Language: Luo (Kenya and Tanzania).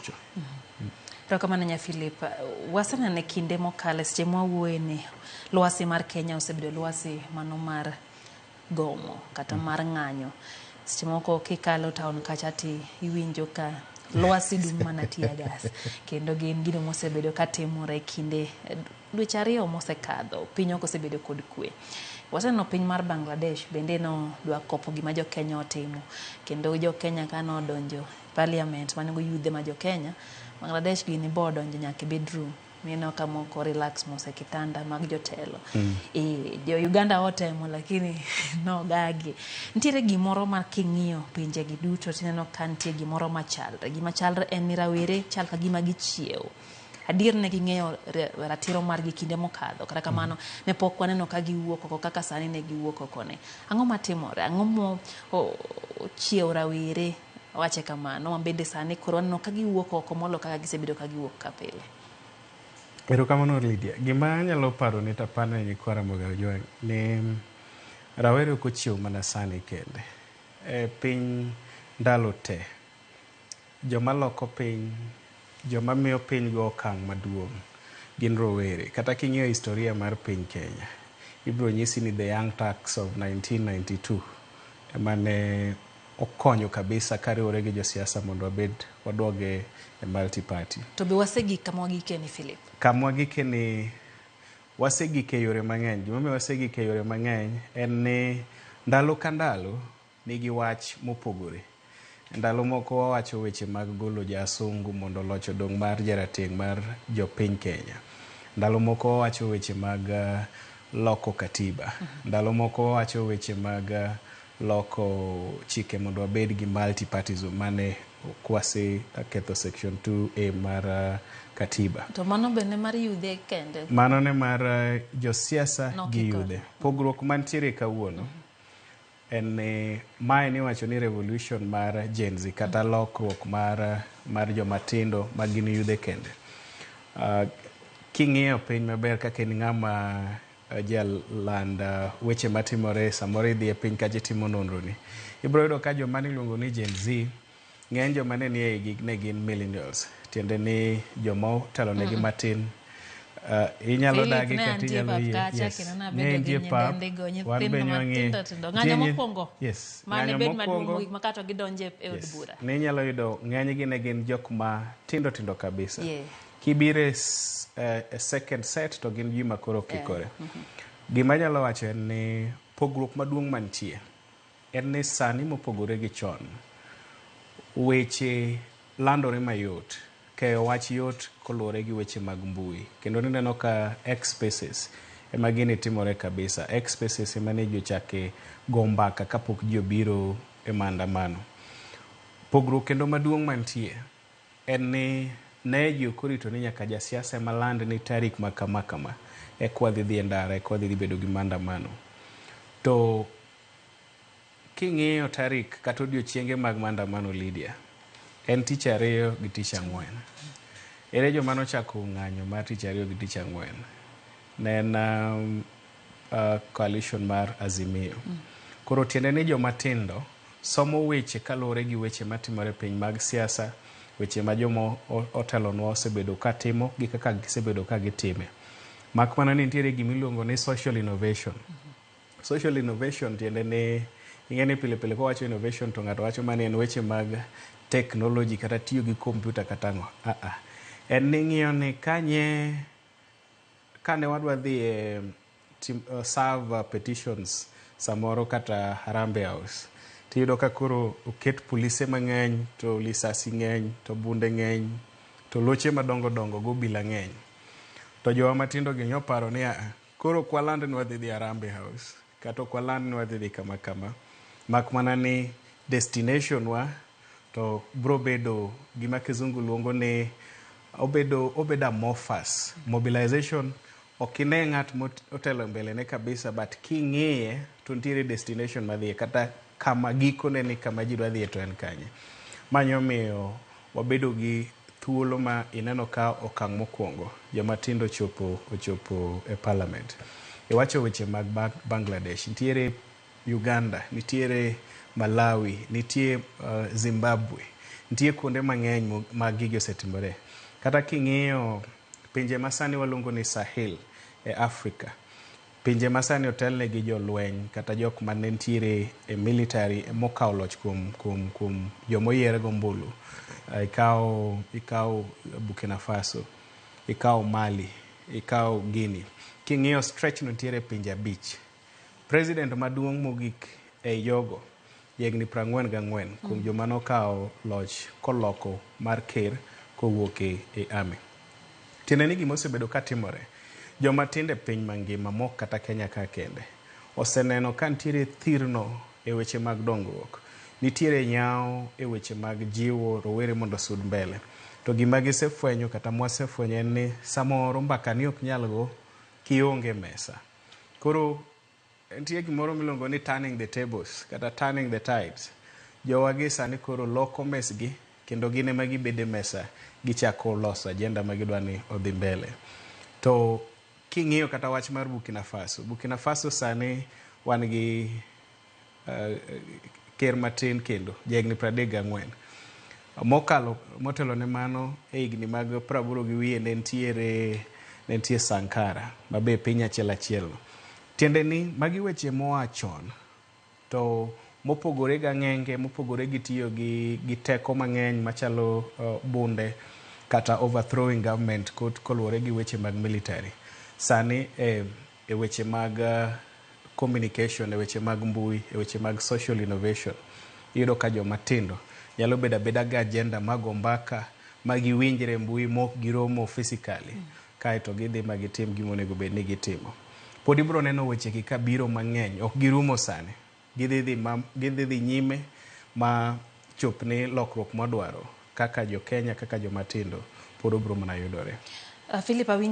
otucho. Erokamano nya Philip. Waseneno e kinde mokalo e seche mwawuoye ni lwasi mar Kenya osebedo lwasi mano mar gomo kata mar ng'anyo. Seche moko kikalo town kacha ti iwinjo ka lwasi dum mana tear gas. Kendo gin gino mosebedo katimore kinde dweche 2 mosekadho. Piny ok osebedo kod kwe. Waseneno piny mar Bangladesh bende no dwa kopo gima jo Kenya otimo. Kendo jo Kenya kano odonjo parliament mane go yudhe ma jo Kenya, Bangladesh gini bo odonjo nyaka e bedroom. Mineno ka moko relax mos e kitanda mag jotelo. Jo Uganda otemo lakini nogagi. Nitiere gimoro ma king'iyo pinje gi duto tineno ka nitie gimoro machalre. Gima chalre en ni rawere chal ka gima gichiewo. Adier ne ging'eyo ratiro margi kinde mokadho. Kata kamano ne pok waneno ka giwuok oko kaka sani ne giwuok oko ne. Ang'o matimore? Ang'o mo ochiewo rawere? Wache kamano. Ma bende sani koro waneno ka giwuok oko molo kaka gisebedo ka giwuok ka pile. Erokamano Lydia. Gima anyalo paro ni tapane ne nyikwa Ramogi Ojwang' ni rawere ok ochiew mana sani kende. E piny ndalo te, joma loko piny, joma miyo piny go okang' maduong' gin rowere. Kata king'iyo historia mar piny Kenya, ibiro nyisi ni the Young Turks of 1992 ema ne okonyo kabisa kariwore gi josiasa mondo wabed waduoge e multi party. To be wasegik kama wagike ni Philip? Kama wagike ni wasegik e yore mang'eny. Gimomiyo wasegik e yore mang'eny en ni ndalo ka ndalo nigi wach mopogore. Ndalo moko wawacho weche mag golo jasungu mondo loch odong' mar jarateng' mar jopiny Kenya. Ndalo moko wawacho weche mag loko katiba. Ndalo moko wawacho weche mag loko chike mondo wabed gi multi-partyism mane kwase ketho section 2A mar katiba. To mano bende mar yudhe kende? Mano ne mar josiasa gi yudhe. Pogruok mantiere kawuono en ni mae niwacho ni revolution mar Gen Z kata lokruok mar joma tindo ma gin yudhe kende. King'iyo piny maber kaka en ng'ama jaland weche matimore samoro idhi e piny kacha itimo nonro ni, ibiro yudo ka joma niluongo ni Gen Z ng'eny joma ne nie igi ne gin millennials, tiende ni joma otelo negi matin. Inyalo dagi kata inyalo yie. Yes. Ne nitie pap, wan be ne wang'e. Ng'anyo mokwongo. Yes. Mane bed maduong' mogik ma kato gidonje e od bura. Ne inyalo yudo ng'enygi ne gin jok ma tindo tindo kabisa. Kibiro e second set to gin ji ma koro kikore. Gima anyalo wacho en ni pogruok maduong' mantie en ni sani mopogore gi chon, weche landore mayot. Keyo wach yot koluwore gi weche mag mbui. Kendo nineno ka X Spaces ema gini timore kabisa. X Spaces ema ne ji ochake go mbaka kapok ji obiro e maandamano. Pogruok kendo maduong' mantie en ni ne ji ok orito ni nyaka jasiasa ema land ni tarik ma kama kama eka wadhi dhi e ndara, eka wadhi dhi bedo gi maandamano. To king'iyo tarik kata odiochienge mag maandamano Lydia, en tich ariyo gi tich ang'wen. Ere joma nochako ng'anyo mar tich ariyo gi tich ang'wen? Ne en coalition mar Azimio. Koro tiende ni joma tindo somo weche kaluwore gi weche matimore piny mag siasa, weche ma joma otelonwa osebedo ka timo gi kaka gisebedo ka gitime. Mak mana ni nitiere gima iluongo ni social innovation. Social innovation tiende ni ing'e ni pile pile kowacho innovation to ng'ato wacho mana en weche mag technology kata tiyo gi computer kata ang'o. En ni ing'iyo ni kanye kane wadwa dhi e serve petitions samoro kata Harambee House, tiyudo ka koro oket polise mang'eny to lisasi ng'eny to bunde ng'eny to loche madongo dongo go obila ng'eny. To jowa matindo gi nyoparo ni koro ok waland ni wadhi dhi Harambee House kata ok waland ni wadhi dhi kama kama, mak mana ni destination wa to bro bedo gima kizungu luongo ni obedo amorphous mobilization. Ok ine ng'at motelo mbele ne kabisa, but king'iye to nitiere destination madhiye kata kama gikone ni kama ji dwa dhiye to en kanye. Ma nyomiyo wabedo gi thuolo ma ineno ka okang' mokwongo joma tindo ochopo e parliament. Iwacho weche mag Bangladesh, nitiere Uganda, nitiere Malawi, nitie Zimbabwe, Nitie kuonde mang'eny ma gigi osetimore. Kata king'iyo pinje masani waluongo ni Sahel e Africa, pinje masani otelne gi jolweny kata jok mane nitiere e military mokawo loch kuom jomoyier gombulu. Ikawo Burkina Faso, ikawo Mali, ikawo Guinea. King'iyo stretch no nitiere pinje 5. President maduong' mogik ei jogo higni 44 kuom joma nokawo loch koloko mar ker kowuok e army. Tiende ni gima osebedo katimore, joma tindo e piny mangima mok kata Kenya ka kende, oseneno ka nitiere thirno e weche mag dongruok. Nitiere nyawo e weche mag jiwo rowere mondo osud mbele. To gima gisefwenyo kata mwasefwenyo en ni samoro mbaka ni ok nyal go kionge mesa. Koro nitie gimoro miluongo ni turning the tables kata turning the tides. Jowagi sani koro loko mesgi kendo gin ema gibedo e mesa gichako loso agenda ma gidwa ni odhi mbele. To king'iyo kata wach mar Burkina Faso, Burkina Faso sani wan gi ker matin kendo jahigni 34. Mokalo motelo ne mano e higni mag 80 gi wiye ne nitie Sankara mabe piny achiel achiel. Tiende ni magi weche moa chon to mopogore gi ang'enge, mopogore gi tiyo gi teko mang'eny machalo bunde kata overthrowing government koluwore gi weche mag military. Sani e weche mag communication, e weche mag mbui, e weche mag social innovation, iyudo ka joma tindo nyalo bedo abeda gi agenda mago mbaka ma giwinjre e mbui mok giromo physically, kaeto gidhi ma gitim gima onego bed ni gitimo. Pod ibiro neno weche gi kabiro mang'eny, ok girumo sani. Gidhi dhi nyime ma chopni lokruok mwadwaro kaka jo Kenya, kaka joma tindo pod obiro mana yudore. Philip, awinjo